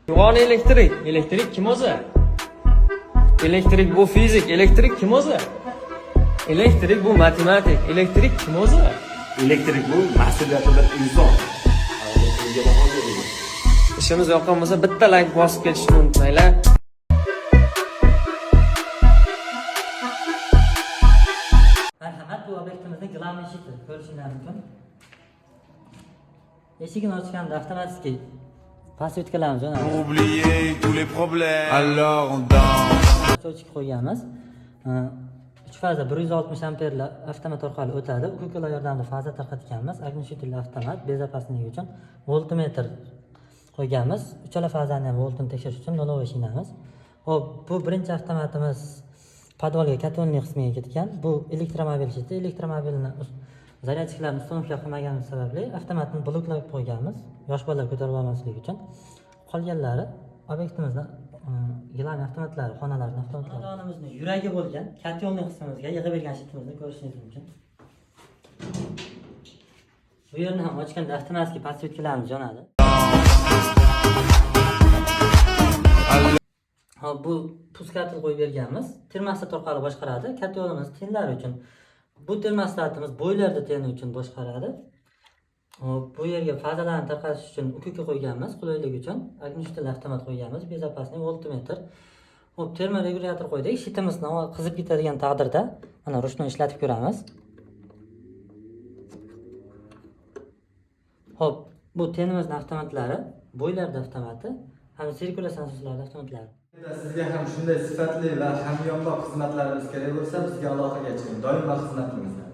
Yo'g'on elektrik. Elektrik kim o'zi? Elektrik bu fizik. Elektrik kim o'zi? Elektrik bu matematik. Elektrik kim o'zi? Elektrik bu mas'uliyatli bir inson. Elektrikka baho bering. Ishimiz yoqqan bo'lsa, bitta like bosib ketishni unutmanglar. Marhamat, bu obyektimizning главный eshigi ko'rishingiz mumkin. Eshigini ochganda avtomatik подсветка larimiz yonadi. Pour oublier tous les problèmes, alors on danse. Счётчик qo'yganmiz. 3 faza 160 amperli avtomat orqali o'tadi. UKlar yordamida faza tarqatganmiz. Огнетушитель avtomat безопасный ligi uchun voltmetr qo'yganmiz. Uchala fazani ham voltini tekshirish uchun нулевой shinamiz. Xo'p, bu birinchi avtomatimiz podvalga, котельный qismiga ketgan. Bu elektromobil щит i. Elektromobilni зарядчик larni установка qilmaganimiz sababli avtomatni bloklab qo'yganmiz. Yosh bolalar ko'tarib olmasligi uchun. Qolganlari obyektimizni главный avtomatlari, xonalarning avtomatlari. Xonadonimizni yuragi bo'lgan котельный qismimizga yig'ib bergan щит imizni ko'rishingiz mumkin. Bu yerni ham ochganda avtomatik подсветка larimiz yonadi. Hop, bu пускатель qo'yib berganmiz. Termostat orqali boshqaradi. Котёл imiz тен lari uchun. Bu termostatimiz boylerda тен i uchun boshqaradi. Hop, bu yerga fazalarni tarqatish uchun UKK qo'yganmiz, qulaylik uchun. Огнетушитель avtomat qo'yganmiz, безопасный voltmetr. Hop, termoregulyator qo'ydik. Щит imiz qizib ketadigan taqdirda mana ручной ishlatib ko'ramiz. Hop, bu тен imizni avtomatlari, boylarda avtomati ham sirkulyatsiya nasoslarida avtomatlari. Sizga ham shunday sifatli va hamyonbop xizmatlarimiz kerak bo'lsa, bizga aloqaga chiqing. Doimo xizmatingizda.